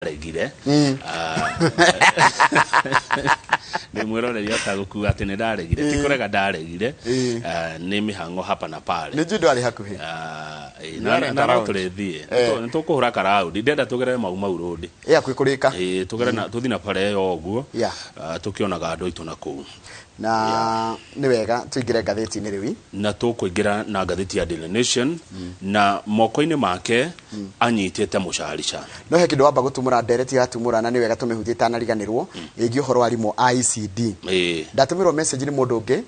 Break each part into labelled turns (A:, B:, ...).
A: Ndaregire. Ah, nĩ mwĩroreri ota gũkua atĩ nĩ ndaregire, ti kũrega ndaregire. Ah, nĩ mĩhang'o hapa na pale.
B: Nĩ njũĩ ndwarĩ hakuhĩ.
A: Ah, ĩ,
B: You aren't
A: na no
B: around.
A: tũrĩthiĩ. Nĩ tũkũhũra karaũndi, ndĩrenda tũgerere Mau Mau Road.
B: Ĩ hakuhĩ kũrĩka.
A: Ĩ, tũgere na tũthiĩ na bara ĩyo ũguo. Ah, tũkĩonaga andũ aitũ na kũu.
B: Na nĩ wega tũingĩre ngathĩti-inĩ rĩu.
A: Na tũkũingĩra na ngathĩti ya Daily Nation, na moko-inĩ make anyitĩte mũcarica.
B: No he kĩndũ wamba gũtumũra, ndereti yatumũra, na nĩ wega tũmĩhutie itanariganĩrwo, ĩgiĩ ũhoro wa arimũ a ECD. Ndatũmĩrwo message nĩ mũndũ ũngĩ,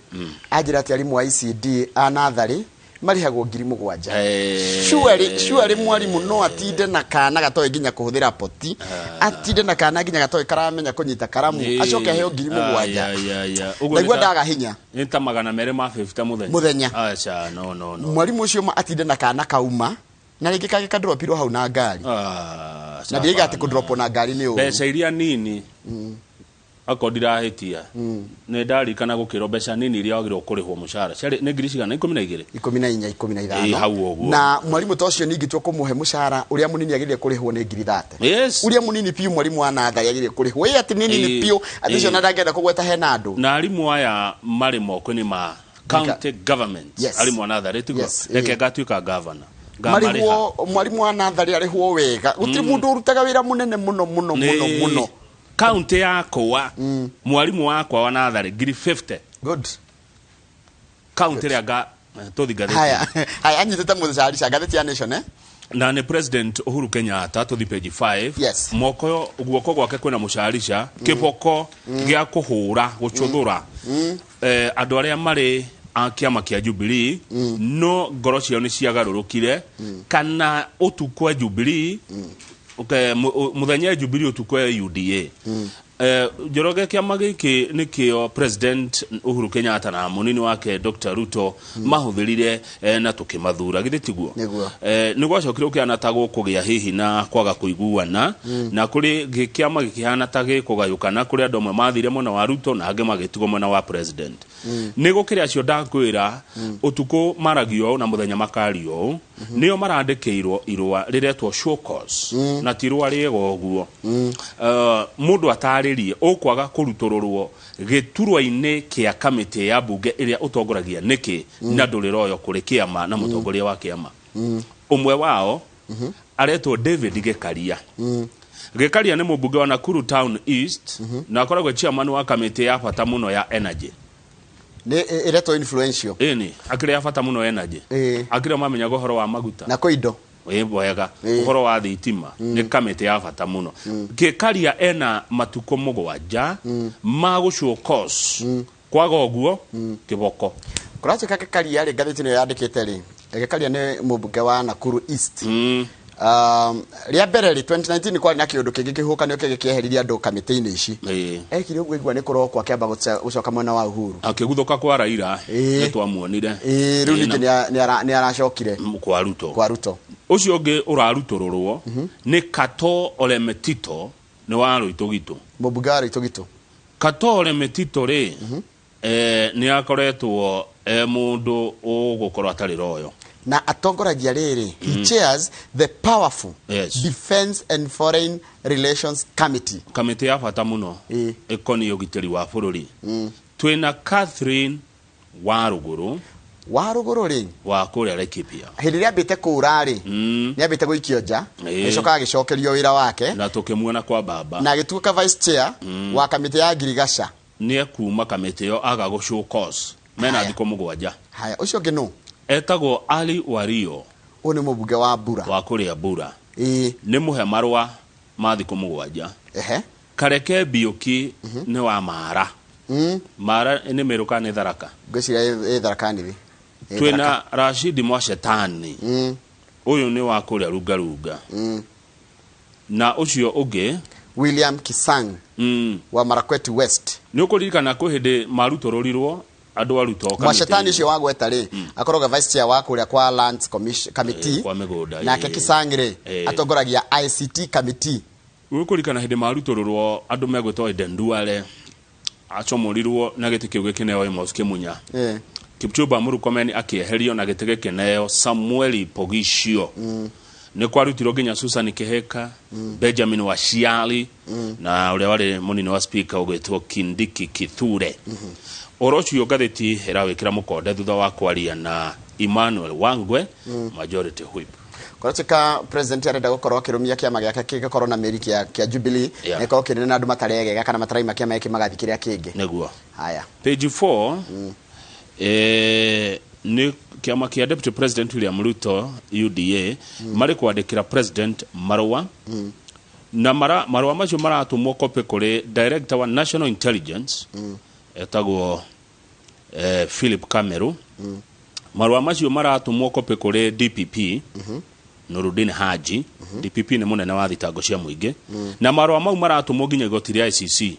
B: anjĩra atĩ arimũ a ECD a natharĩ marĩhagwo 7,000. Surely, surely mwarimũ no atinde na kana gatoĩ nginya kũhũthĩra poti, atinde na kana nginya gatoĩ karamenya kũnyita karamu, acoke aheo 7,000?
A: Ũguo
B: Ndaigua ndaga hinya.
A: Nĩ ta 250 mũthenya.
B: Mũthenya.
A: Aca, no, no, no.
B: Mwarimũ ũcio ma atinde na kana kauma na rĩngĩ kangĩ kadropirwo hau na ngari.
A: Ah,
B: Na ndiaiga atĩ
A: hapana.
B: kũdropwo na ngari nĩ ũru.
A: Mbeca iria nini, akorwo ndirahĩtia, nĩ ndarikana gũkĩrwo mbeca nini iria wagĩrĩirwo kũrĩhwo mũcara ciarĩ nĩ ngiri cigana, 12?
B: 14, 15.
A: Ĩ, hau ũguo.
B: Na mwarimũ ta ũcio ningĩ tua kũmũhe mũcara ũrĩa mũnini agĩrĩire kũrĩhwo nĩ ngiri 30. Ũrĩa mũnini biũ mwarimũ wa natharĩ agĩrĩire kũrĩhwo ĩ atĩ nĩ nini biũ atĩ ũcio na ndangĩenda kũgweta hena andũ.
A: Na arimũ aya marĩ moko-inĩ ma county government. Arimũ a natharĩ tiguo?
B: Yes,
A: Reke
B: ĩ.
A: ngatuĩka governor, ngamarĩha.
B: Marĩhwo, mwarimũ wa natharĩ arĩhwo wega, gũtirĩ mũndũ ũrutaga wĩra mũnene mũno mũno mũno mũno.
A: Kaunti yakwa, mwarimũ wakwa wa natharĩ ngiri 50.
B: Good.
A: Kaunti ĩrĩa nga tũthi ngathĩti.
B: Haya, haya, anyitĩte mũcarica ngathĩti ya Nation, eh?
A: Na nĩ President Uhuru Kenyatta, tũthi page 5. Moko, guoko gwake kwĩna mũcarica, kĩboko gĩa kũhũra gũcũthũra andũ arĩa marĩ a kĩama kĩa Jubilee, no ngoro ciao nĩ ciagarũrũkire, kana ũtukũ e Jubilee, okay, mũthenya e Jubilee, ũtukũ e UDA. Njoroge, kĩama gĩkĩ nĩkĩo President Uhuru Kenyatta na mũnini wake Dr. Ruto mahũthĩrire na tũkĩmathura, githĩ tiguo?
B: Nĩguo.
A: Nĩ gwacokire gũkĩhana ta gũkũgĩa hihi na kwaga kũiguana, na kũrĩ kĩama gĩkĩhana ta gĩkũgayũkana, kũrĩ andũ amwe mathire mwena wa Ruto na angĩ magĩtigwo mwena wa president. Nĩ gũkĩrĩ acio ndakwĩra ũtukũ maragio ũũ na mũthenya makario ũũ, nĩo marandĩkĩirwo irũa rĩretwo show cause, na ti irũa rĩega ũguo. Mũndũ atarĩrie ũkwaga kũrutũrũrwo gĩturwa-inĩ kĩa kamĩtĩ ya mbunge ĩrĩa ũtongoragia nĩkĩ, na ndũrĩ royo kũrĩ kĩama na mũtongoria wa kĩama. Ũmwe wao aretwo David Gĩkaria. Gĩkaria nĩ mũmbunge wa Nakuru Town East na akoragwo chairman wa kamĩtĩ ya bata mũno ya energy.
B: Nĩ ĩretwo influential.
A: Ĩni akĩrĩ ya bata mũno energy. Akĩrĩ mamenyaga ũhoro wa maguta
B: na kwĩ indo.
A: Ĩ wega. Ũhoro wa thitima, nĩ kamĩtĩ ya bata mũno. Gĩkaria ena matukũ 7 ma gũ cause, kwaga ũguo kĩboko.
B: Kũratuĩka Gĩkaria rĩ, ngathĩti ĩno yandĩkĩte rĩ, Gĩkaria nĩ mũmbunge wa Nakuru East. Rĩa mbere rĩ, 2019 kwarĩ na kĩũndũ kĩngĩ, kĩhuhũkanio kĩngĩ kĩeheririe andũ kamĩtĩ-inĩ ici. Ekire ũguo igua nĩ kũrokwo, akĩamba gũcoka mwena wa Uhuru.
A: Akĩguthũka kwa Raila. Nĩ twamuonire.
B: Ĩ, rĩu ningĩ nĩ aracokire
A: kwa Ruto.
B: Kwa Ruto.
A: Ũcio ũngĩ ũrarutũrũrwo nĩ Kato Ole Metito, nĩ wa Rũitũgitũ.
B: Mũmbunge wa Rũitũgitũ.
A: Kato Ole Metito rĩ, nĩ akoretwo e mũndũ ũgũkorwo atarĩ royo.
B: Na atongoragia rĩrĩ, he chairs the powerful Defense and Foreign Relations Committee.
A: Kamĩtĩ ya bata mũno ĩkoniĩ ũgitĩri wa bũrũri. Twĩna Catherine Warũgũrũ.
B: Warũgũrũ rĩ,
A: wa kũrĩa Laikipia.
B: Hĩndĩ ĩrĩa ambĩte kũũra rĩ, nĩ ambĩte gũikio nja, agĩcoka agĩcokerio wĩra wake.
A: Na tũkĩmuona kwa baba.
B: Na agĩtuĩka vice chair wa kamĩtĩ ya ngirigaca.
A: Nĩ ekuma kamĩtĩ ĩyo aga gũ show cause, mena thikũ 7.
B: Haya, ũcio ũngĩ nũ?
A: Etagwo Ali Wario.
B: Ũyũ nĩ mũmbunge wa Mbura.
A: Wa kũrĩa Mbura. Nĩ mũhe marũa ma thikũ 7. Kareke Mbiũki nĩ wa Mara. Mara nĩ Mĩrũ kana nĩ Tharaka?
B: Ngwĩciria ĩ Tharaka Nithi. Ĩ
A: Twĩna
B: Tharaka.
A: Rashidi Mwashetani. Ũyũ nĩ wa kũrĩa Rungarunga. Na ũcio ũngĩ
B: William Kisang wa Marakwet West.
A: Nĩ ũkũririkana kwĩ hĩndĩ marutũrũrirwo andũ arutwo
B: Mwacetani
A: kamĩtĩ-inĩ.
B: Ũcio wagweta rĩ, akoragwo vice chair wa kũrĩa kwa Lands Commission Committee.
A: Kwa mĩgũnda.
B: Nake Kisang rĩ, atongoragia ICT Committee.
A: Ũkũririkana hĩndĩ marutũrũrwo andũ megwĩtwo Eden Duale acomorirwo na gĩtĩ kĩu gĩkĩneo Amos Kĩmunya. Kipchumba Murkomen akĩeherio na gĩtĩ gĩkĩneo Samueli Pogicio. Nĩ kwarutirwo nginya Susan Kihika, Benjamin Washiali na ũrĩa warĩ mũnini wa speaker ũgwĩtwo Kindiki Kithure. Ũhoro ũcio ngathĩti ĩrawĩkĩra mũkonde thutha wa kwaria na Emmanuel Wangwe, majority whip.
B: Kũratuĩka president arenda gũkorwo akĩrũmia kĩama gĩake kĩgakorwo na mĩri kĩa Jubilee, na gĩkorwo kĩnene na andũ mataregega kana mataraima kĩama gĩkĩ magathiĩ kĩrĩa kĩngĩ.
A: Nĩguo.
B: Haya.
A: Page 4, nĩ kĩama kĩa Deputy President William Ruto, UDA, marĩ kwandĩkĩra president marũa, na marũa macio maratũmwo copy kũrĩ director wa National Intelligence etagwo Philip Kameru. Marũa macio maratũmwo copy kũrĩ DPP Nurudin Haji. DPP nĩ mũnene wa thitango cia mũingĩ. Na marũa mau maratũmwo nginya igoti rĩa ICC,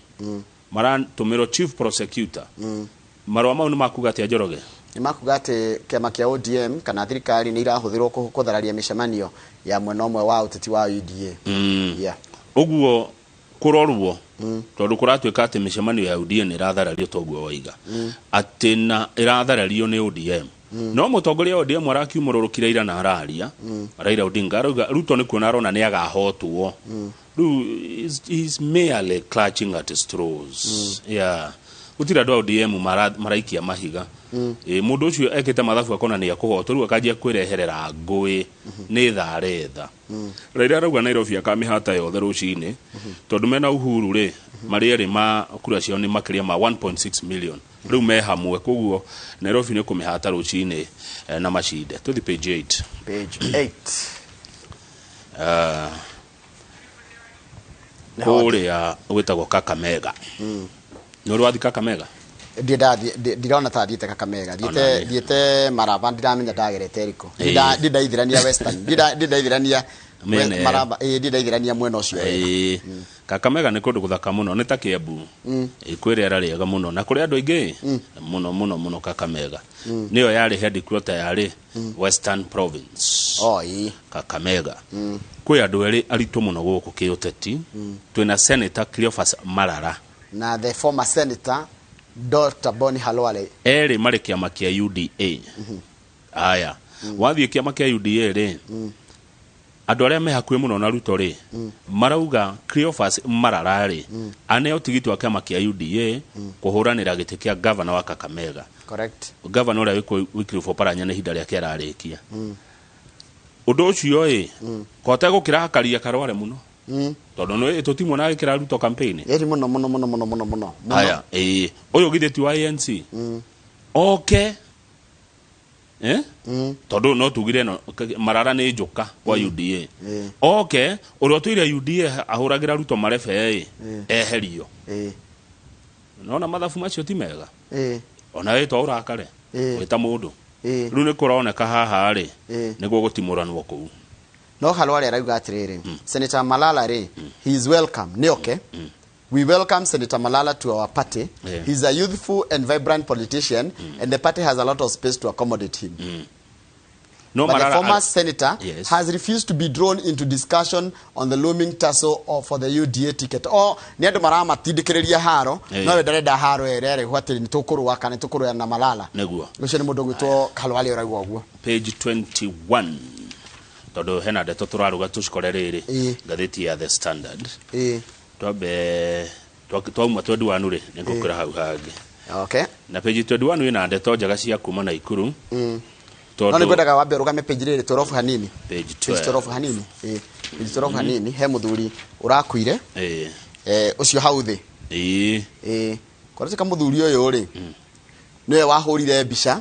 A: maratũmĩrwo chief prosecutor. Marũa mau nĩ makuga atĩa, Njoroge?
B: Nĩ makuga atĩ kĩama kĩa ODM kana thirikari nĩ irahũthĩrwo kũthararia mĩcemanio ya mwena ũmwe wa ũteti wa UDA. Yeah.
A: Ũguo kũrorwo tondũ kũratuĩka atĩ mĩcemanio ya UDA nĩ ĩratharario, toguo waiga atĩ na ĩratharario nĩ ODM. No mũtongoria wa ODM arakiumũrũrũkire ira na araria, Raila Odinga arauga Ruto nĩ kuona arona nĩ agahotwo. Rĩu he's merely clutching at straws. Yeah, gũtirĩ andũ a ODM maraikia mahiga. Ĩ, mũndũ ũcio ekĩte mathabu akona nĩ ekũhotwo, rĩu akanjia kwĩreherera ngũĩ nĩ tha aretha. Raila arauga Nairobi akamĩhata yothe rũcinĩ tondũ mena Uhuru rĩ, marĩ erĩ ma kura ciao nĩ makĩria ma 1.6 million, rĩu me hamwe, koguo Nairobi nĩ kũmĩhata rũcinĩ na macinde. Tũthi page 8.
B: Page 8.
A: Kũrĩa gwĩtagwo Kakamega, nĩ ũrĩ wathi Kakamega?
B: Ndirona ta thiĩte Kakamega.
A: Ona
B: thiĩte
A: niĩ.
B: Thiĩte Maraba, ndiramenya ndagerete ĩrĩkũ.
A: Ĩĩ.
B: Ndindaithĩrania Western, ndindaithĩrania
A: Mĩena ĩyo.
B: Maraba, ĩĩ, ndindaithĩrania mwena ũcio wega.
A: Ĩĩ. Kakamega nĩ kũndũ gũthaka mũno, nĩ ta Kiambu. Ĩĩ, kwĩ rĩera rĩega mũno na kũrĩ andũ aingĩ mũno mũno mũno. Kakamega nĩyo yarĩ headquarter yarĩ Western Province.
B: Oh, ĩĩ.
A: Kakamega kwĩ andũ erĩ aritũ mũno gũkũ kĩũteti. Twĩna Senator Cleophas Malala
B: na the former senator Dr. Boni Khalwale.
A: Erĩ marĩ kĩama kĩa UDA. Aya, wathiĩ kĩama kĩa UDA rĩ, andũ arĩa me hakuhĩ mũno na Ruto rĩ, marauga Cleophas Malala rĩ, aneo tigiti wa kĩama kĩa UDA kũhũranĩra gĩtĩ kĩa gavana wa Kakamega. Gavana ũrĩa wĩkwo Wycliffe Oparanya nĩ ihinda rĩake ararĩkia. Ũndũ ũcio ĩ kota gũkĩrakaria Karware mũno tondũ nĩ tũtimwona agĩkĩra Ruto campaign.
B: Ĩri mũno mũno mũno mũno mũno mũno mũno.
A: Aya, ĩĩ, ũyũ githĩ ti wa ANC oke, eh? Tondũ no tugire no Marara nĩ njoka kwa UDA. Oke ũrĩa ũtũire UDA ahũragĩra Ruto marebe ĩ eherio. Nona mathabu macio ti mega. Ona wĩ to ũrakare wĩta mũndũ. Rĩu nĩ kũroneka haha rĩ nĩguo gũtimũranwo kũu.
B: No Khalwale arauga atĩrĩrĩ, Senator Malala rĩ, he is welcome, nĩ oke. We welcome Senator Malala to our party. He's a youthful and vibrant politician, and the party has a lot of space to accommodate him.
A: No
B: But the
A: Malala
B: former senator has refused to be drawn into discussion on the looming tussle for the UDA ticket. O nĩ andũ maramatindĩkĩrĩria haro, no we ndarenda haro ĩrĩa ĩrehwo atĩ nĩ tũkũrũa kana nĩ tũkũrũa na Malala. Ũcio nĩ mũndũ ũgwĩtwo Khalwale ũrauga ũguo.
A: Page 21, tondũ hena ndeto tũraruga tũcikore rĩrĩ ngathĩti ya The Standard. Twambe twauma 21 rĩ, nĩ ngũkĩra hau hangĩ. Na page 21 ĩna ndeto njega cia kuma Naikuru.
B: No nĩ ngwendaga wambe ũrũgame page rĩrĩ 12 hanini.
A: Page
B: Page
A: 12.
B: 12 hanini. Ĩĩ. Page 12 hanini he mũthuri ũrakuire. Ũcio hau thĩ. Ĩĩ. Kwarĩka mũthuri ũyũ rĩ, nĩwe wahũrire mbica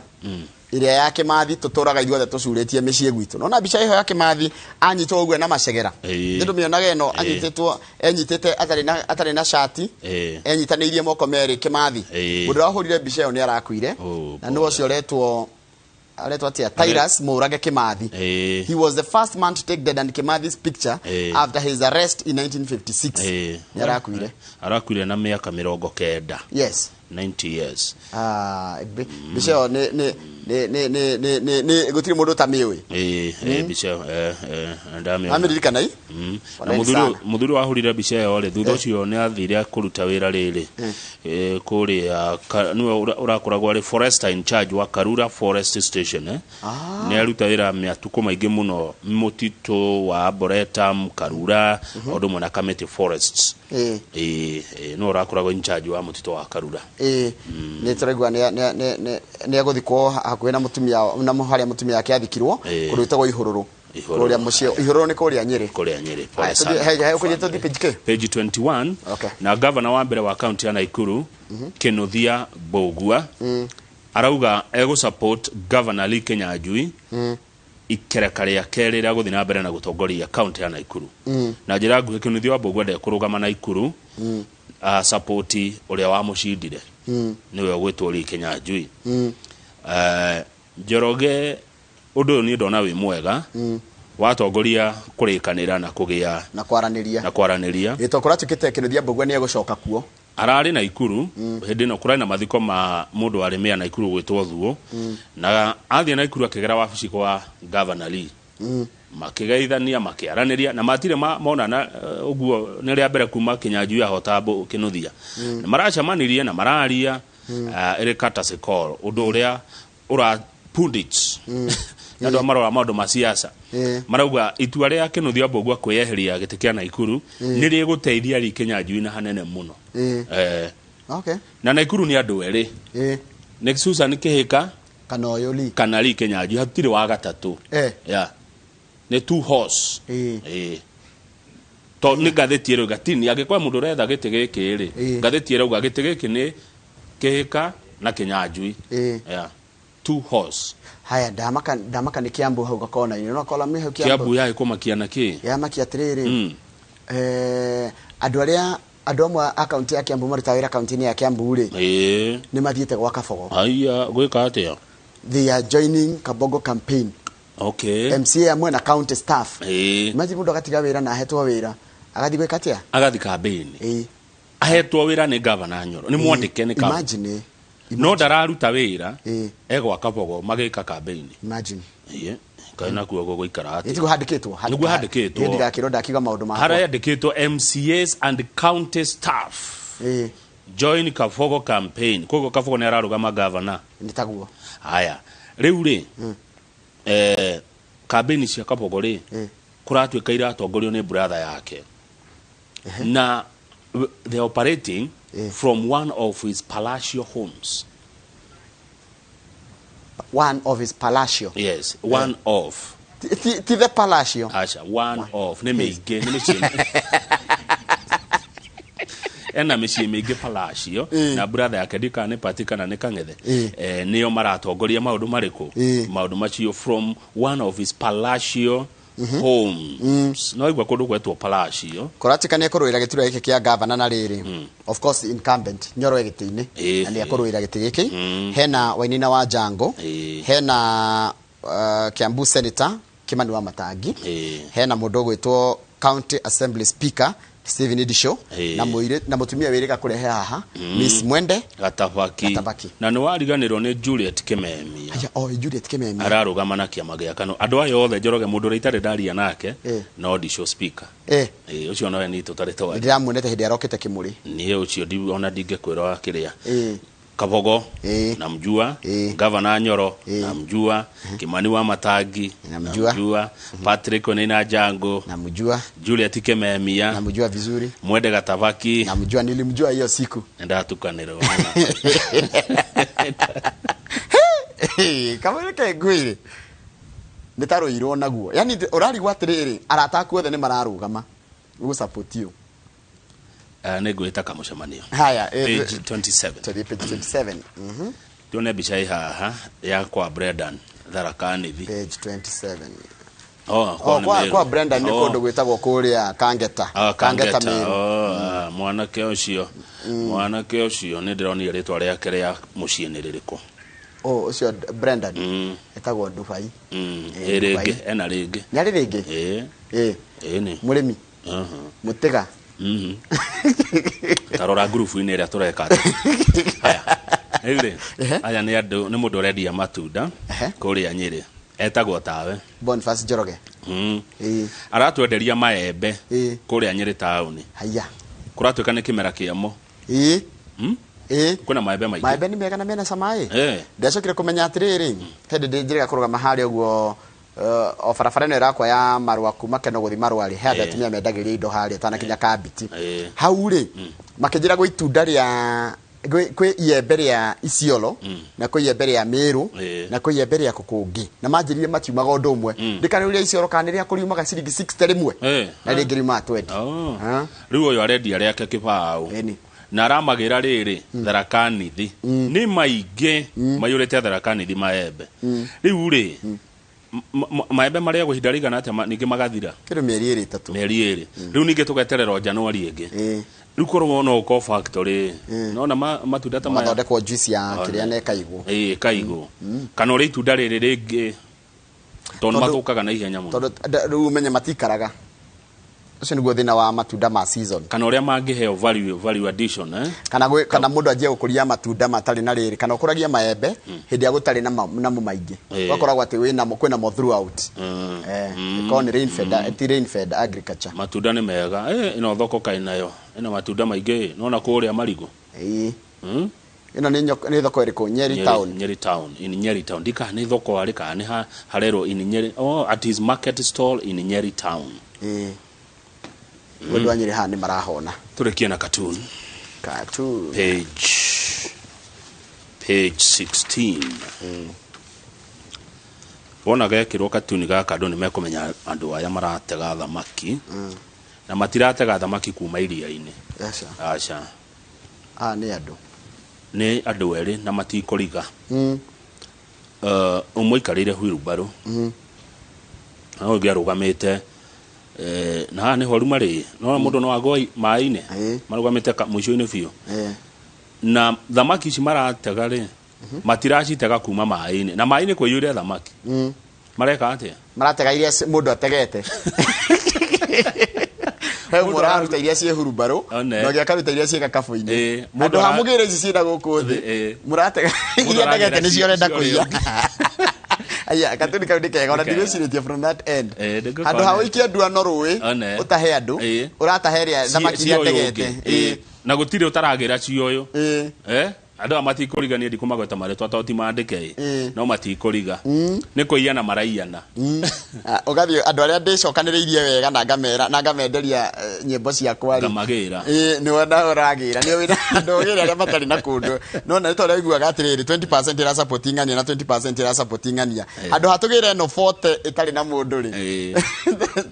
B: ĩrĩa ya Kĩmathi tũtũraga ithuothe tũcurĩtie mĩciĩ gwitũ. Nona mbica ĩyo ya Kĩmathi anyitwo ũguo na macegera. Nĩ ndũmĩonaga ĩno anyitĩtwo enyitĩte atarĩ na cati, enyitanĩirie moko merĩ Kĩmathi. Mũndũ wahũrire mbica ĩyo nĩ arakuire.
A: Oh,
B: Na nĩ ũcio aretwo atĩa, Tyrus Mũrage Kĩmathi. He was the first man to take Dedan Kimathi's picture after his arrest in 1956. Nĩ arakuire.
A: Arakuire na mĩaka 90. 90 years.
B: Ah, mbica ĩyo nĩ nĩ nĩ nĩ nĩ nĩ nĩ nĩ gũtirĩ mũndũ ũtamĩũĩ.
A: Ĩĩ, mbica ĩyo, ndamĩona.
B: Amĩririkana i?
A: Na
B: Poleni
A: muthuri
B: sana.
A: Muthuri wahũrire mbica ĩyo rĩ, thutha ũcio nĩ athire kũruta wĩra rĩrĩ kũrĩa nĩwe ũrakoragwo arĩ forester in charge wa Karura Forest Station, eh?
B: Ah.
A: Nĩ aruta wĩra mĩatukũ maingĩ mũno mũtitũ wa Arboretum Karura, o ũndũ ũmwe na Kamiti Forests. Ĩĩ, nĩwe ũrakoragwo in charge wa mũtitũ wa Karura.
B: Ĩĩ, nĩ tũraigua nĩ egũthikwo hakuhĩ na mũtumia na harĩa mũtumia wake athikirwo, kũndũ gwĩtagwo Ihũrũrũ.
A: Ihũrũrũ.
B: Kũrĩa mũciĩ Ihũrũrũ nĩ kũrĩa Nyĩrĩ.
A: Kũrĩa Nyĩrĩ, pole
B: Haya,
A: sana.
B: Haya, ũkũnjĩte tũthiĩ page kĩ?
A: Page 21.
B: Okay.
A: Na gavana wa mbere wa kaunti ya Naikuru, Kinuthia Mbugua, arauga egũ support Governor Lee Kinyanjui ikereka rĩa kerĩ rĩa gũthiĩ na mbere na gũtongoria kaunti ya Naikuru. Na njĩra nguhĩ, Kinuthia wa Mbugua ndekũrũgama Naikuru, support ũrĩa wamũcindire, nĩwe ũgwĩtwo Lee Kinyanjui. Njoroge, ũndũ ũyũ niĩ ndona wĩ mwega watongoria kũrĩkanĩra na kũgĩa
B: na kwaranĩria.
A: Na kwaranĩria.
B: Ĩ, to kũratuĩkĩte Kĩnuthia Mbugua nĩ egũcoka kuo.
A: Ararĩ Naikuru hĩndĩ ĩno kũrarĩ na mathiko ma mũndũ warĩ mĩa Naikuru gwĩtwo Thuo, na athiĩ Naikuru akĩgera wabici kwa Governor Lee, makĩgeithania, makĩaranĩria, na matirĩ monana ũguo nĩ rĩa mbere kuma Kinyanjui ahota Kĩnuthia. Na maracemanirie na mararia ĩrĩ courtesy call, ũndũ ũrĩa ũra pundits na andũ arĩa marora maũndũ ma siasa marauga itua rĩa Kĩnuthia Mbugua kwĩyeheria gĩtĩ kĩa Naikuru nĩ rĩgũteithia Lee Kinyanjui na hanene mũno. Na Naikuru nĩ andũ erĩ, nĩ Susan Kĩhĩka
B: kana ũyũ Lee.
A: Kana Lee Kinyanjui, hatirĩ wa gatatũ. Yeah. Nĩ two horse. Ĩĩ. To nĩ ngathĩti ĩrauga tini angĩkorwo mũndũ ũretha gĩtĩ gĩkĩ rĩ, ngathĩti ĩrauga gĩtĩ gĩkĩ nĩ Kĩhĩka na Kinyanjui. Yeah. Two horse.
B: Haya, ndamaka ndamaka nĩ Kiambu hau gakona-inĩ no kola hau Kiambu.
A: Kiambu yarĩ kũmakia na kĩ?
B: Yamakia atĩrĩrĩ, andũ arĩa andũ amwe a kaunti ya Kiambu marutaga wĩra kaunti-inĩ ya Kiambu rĩ, nĩ mathiĩte gwa Kabogo.
A: Haya, gwĩka atĩa?
B: They are joining Kabogo campaign. MCA amwe na county staff. Imagine mũndũ agatiga wĩra na ahetwo wĩra agathiĩ gwĩka atĩa?
A: Agathi kambĩini. Ahetwo wĩra nĩ Gavana Nyoro, nĩ mwandĩke nĩ
B: Imagine.
A: No ndararuta wĩra, egwa Kabogo magĩka kambĩini.
B: Imagine.
A: Ĩĩ, kaĩ nakuo gũgũikara atĩa?
B: Ĩtiguo handĩkĩtwo?
A: Nĩguo handĩkĩtwo.
B: Ĩ, ndigakĩrwo ndakiuga maũndũ makwa.
A: Harĩa yandĩkĩtwo MCAs and county staff join Kabogo campaign. Koguo Kabogo nĩ ararũgama gavana.
B: Nĩ taguo.
A: Haya, rĩu rĩ, kambĩini cia Kabogo rĩ, kũratuĩka iratongorio nĩ brother yake, na they are operating from one of his palatial homes.
B: One of his palatial?
A: Yes, one of.
B: Ti the palatial?
A: Acha, one of nĩ mĩingĩ, nĩ mĩciĩ, ena mĩciĩ mĩingĩ palatial. Na brother yake, ndikana nĩ Pati kana nĩ Kang'ethe, nĩo maratongoria maũndũ marĩkũ? Maũndũ macio from one of his palatial homes. No igua kũndũ gwetwo palatial.
B: Kũratuĩka nĩ ekũrũĩra gĩturwa gĩkĩ kĩa gavana, na rĩrĩ, of course incumbent Nyoro e gĩtĩ-inĩ, na nĩ ekũrũĩra gĩtĩ gĩkĩ. Hena Wainina wa Jango, hena Kiambu Senator Kimani wa Matangi, hena mũndũ ũgwĩtwo County Assembly Speaker Stephen Idisho, na mũirĩ na mũtumia wĩrĩga kũrehe haha, Miss Mwende
A: Gatabaki.
B: Gatabaki.
A: Na nĩ wariganĩrwo nĩ Juliet Kimemia.
B: Aya, oh, Juliet Kimemia.
A: Ararũgama na kĩama gĩa Kanu. Andũ aya othe, Njoroge, mũndũ ũrĩa itarĩ ndaria nake no Ndisho speaker. Ĩĩ, ũcio nowe niĩ tũtarĩ twaria.
B: Ndĩramuonete hĩndĩ arokĩte Kĩmũrĩ.
A: Niĩ ũcio ona ndingĩkwĩra wa kĩrĩa. Kabogo namjua, Gavana Nyoro namjua, Kimani wa Matangi
B: Namjua.
A: namjua, Patrick Onena Jango
B: Namjua.
A: Juliet Kimemia
B: Namjua vizuri.
A: Mwende Gatabaki.
B: Namjua, nilimjua hiyo siku.
A: Ndatukanĩrwo.
B: Kama reke ngwĩre, nĩ ta rũirwo naguo, yani ũrarigwo atĩrĩrĩ, arata aku othe nĩ mararũgama gũ support you.
A: Nĩ ngwĩta kamũcemanio.
B: Haya,
A: Page 27.
B: Tũthiĩ page 27.
A: Tuone mbica ĩ haha ya kwa Brendan Tharaka Nithi.
B: Page 27.
A: Oh,
B: Oh,
A: nĩ
B: kwa,
A: Meru.
B: kwa Brendan nĩ
A: Oh.
B: kũndũ gwĩtagwo kũrĩa Kangeta.
A: Ah,
B: Kangeta
A: Kangeta.
B: Meru.
A: Oh, ah, mwanake ũcio nĩ ndĩronire rĩtwa rĩake rĩa mũciĩ nĩ rĩrĩkũ?
B: Oh, ũcio Brendan etagwo Dubai.
A: Ĩ
B: Dubai.
A: rĩngĩ ena rĩngĩ.
B: Nĩ arĩ rĩngĩ?
A: Ĩ.
B: Ĩ.
A: Ĩ nĩ
B: Mũrĩmi. Mũtiga.
A: Tarora ngurubu-inĩ ĩrĩa tũreka aya rĩu rĩ, aya nĩ andũ, nĩ mũndũ ũrendia matunda kũrĩa Nyĩrĩ, etagwo tawe.
B: Boniface Njoroge.
A: Aratwenderia maembe kũrĩa Nyĩrĩ taũni.
B: Haya.
A: Kũratuĩka nĩ kĩmera kĩamo. Kwĩna maembe maingĩ.
B: Maembe nĩ mega na mena cama ĩ. Ndacokire kũmenya atĩrĩrĩ, hĩndĩ ndĩ njĩrĩga kũrũgama harĩa ũguo, o barabara ĩno ĩrakwa ya Marũa kuma Keno gũthiĩ Marũa rĩ, he andũ atumia mendagĩria indo harĩa tanakinya Kambiti. Hau rĩ, makĩnjĩra gwĩ itunda rĩa kwĩ iembe rĩa Isiolo, na kwĩ iembe rĩa Meru, na kwĩ iembe rĩa kũkũngĩ, na manjĩrire matiumaga ũndũ ũmwe. Ndĩkanĩũria Isiolo kana nĩ rĩa kũriumaga ciringi 60 rĩmwe, na rĩngĩ riumaga 20.
A: Rĩu ũyũ arendia rĩake kĩbaũ na aramagĩra rĩrĩ Tharaka-Nithi, nĩ maingĩ maiyũrĩte Tharaka-Nithi maembe. Rĩu rĩ, maembe marĩagwo ihinda rĩigana atĩa ningĩ magathira?
B: Kĩndũ mĩeri ĩrĩ ĩtatũ.
A: Mĩeri ĩrĩ. Rĩu ningĩ tũgeterera o Januari ĩngĩ. Rĩu korwo no ũkorwo factory, nona matunda ta maya
B: mathondekwo juice ya kĩrĩa na ĩkaigwo.
A: Ĩkaigwo. Kana ũrĩa itunda rĩrĩ rĩngĩ tondũ mathũkaga na ihenya mũno.
B: Tondũ rĩu ũmenye matikaraga. Ũcio nĩguo thĩna wa matunda ma season.
A: Kana ũrĩa mangĩheo value addition,
B: Kana kana mũndũ anjie gũkũria matunda matarĩ na rĩrĩ, kana ũkũragia maembe hĩndĩ ĩrĩa gũtarĩ namo maingĩ. Ũgakoragwo atĩ wĩnamo, kwĩnamo throughout. Ĩkorwo nĩ rain fed, ti rain fed agriculture.
A: Matunda nĩ mega. Ĩno thoko kaĩ nayo. Ĩno matunda maingĩ. Nona kũrĩa marigũ.
B: Ĩno nĩ thoko ĩrĩkũ? Nyeri town.
A: Nyeri town. In Nyeri town. Ndika nĩ thoko arĩ kana nĩ harerwo in Nyeri. Oh, at his market stall in Nyeri town.
B: Andũ a Nyeri haha nĩ marahona.
A: Tũrĩkie na cartoon.
B: Cartoon.
A: Page 16. Wona gekĩrwo cartoon gaka andũ nĩ mekũmenya andũ aya maratega thamaki. Na matiratega thamaki kuma iria-inĩ.
B: Aca.
A: Aca.
B: Aya nĩ andũ.
A: Nĩ andũ erĩ na matikũriga. Ũmwe aikarĩire wheelbarrow. Na ũyũ ũngĩ arũgamĩte, na haha nĩho marĩ. No mũndũ no agwe maĩ-inĩ. Marũgamĩte mũico-inĩ biũ. Na thamaki ici maratega rĩ, matiracitega kuma maĩ-inĩ. Na maĩ-inĩ kũiyũire thamaki. Mareka atĩa?
B: Maratega iria mũndũ ategete. He ũmwe ũraruta iria ciĩ hurumbarũ, na ũngĩ akaruta iria ciĩ gakabũ-inĩ. Handũ ha mũgĩre ici ciĩ na gũkũ thĩ, mũratega iria ategete nĩcio ũrenda kũiya. Aya, katuni kau nĩ kega, ona ndigwĩcirĩtie from that end. Handũ ha ũikie nduano rũĩ, ũtahe andũ, ũratahe ĩrĩa thamaki iria ategete.
A: Na gũtirĩ ũtaragĩra cioyo. Andũ aya matikũrigania, ndikũmagweta marĩtwa tondũ ti mandĩke, no matikũriga. Nĩ kũiyana maraiyana.
B: Ũgathiĩ andũ arĩa ndĩcokanĩrĩirie wega na ngamera na ngamenderia nyĩmbo ciakwa rĩ.
A: Ngamagĩra.
B: Nĩ wona ũragĩra. Nĩ wĩna andũ ũgĩra arĩa matarĩ na kũndũ. No na nĩ tondũ ũiguaga atĩrĩrĩ, 20% ĩra support ng'ania na 20% ĩra support ng'ania. Handũ ha tũgĩre ĩno 40 ĩtarĩ na mũndũ rĩ.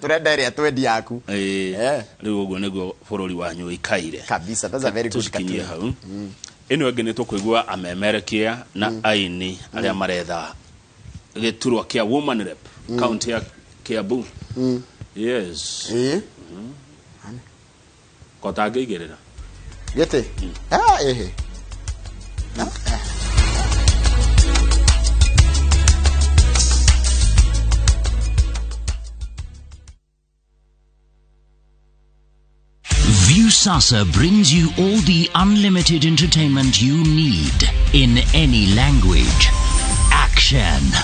B: Tũrenda ĩrĩa twendi yaku.
A: Rĩu ũguo nĩguo bũrũri wanyu ũikaire.
B: Kabisa, that's a very good
A: Tũcikinyie
B: cartoon.
A: hau. Ĩno ĩngĩ nĩ tũkũigua amemerekia na aini arĩa maretha gĩturwa kĩa Woman Rep county ya Kiambu. Yes. Kota angĩigĩrĩra.
B: Gĩtĩ? Ĩhĩ.
C: Viusasa brings you all the unlimited entertainment you need in any language. Action,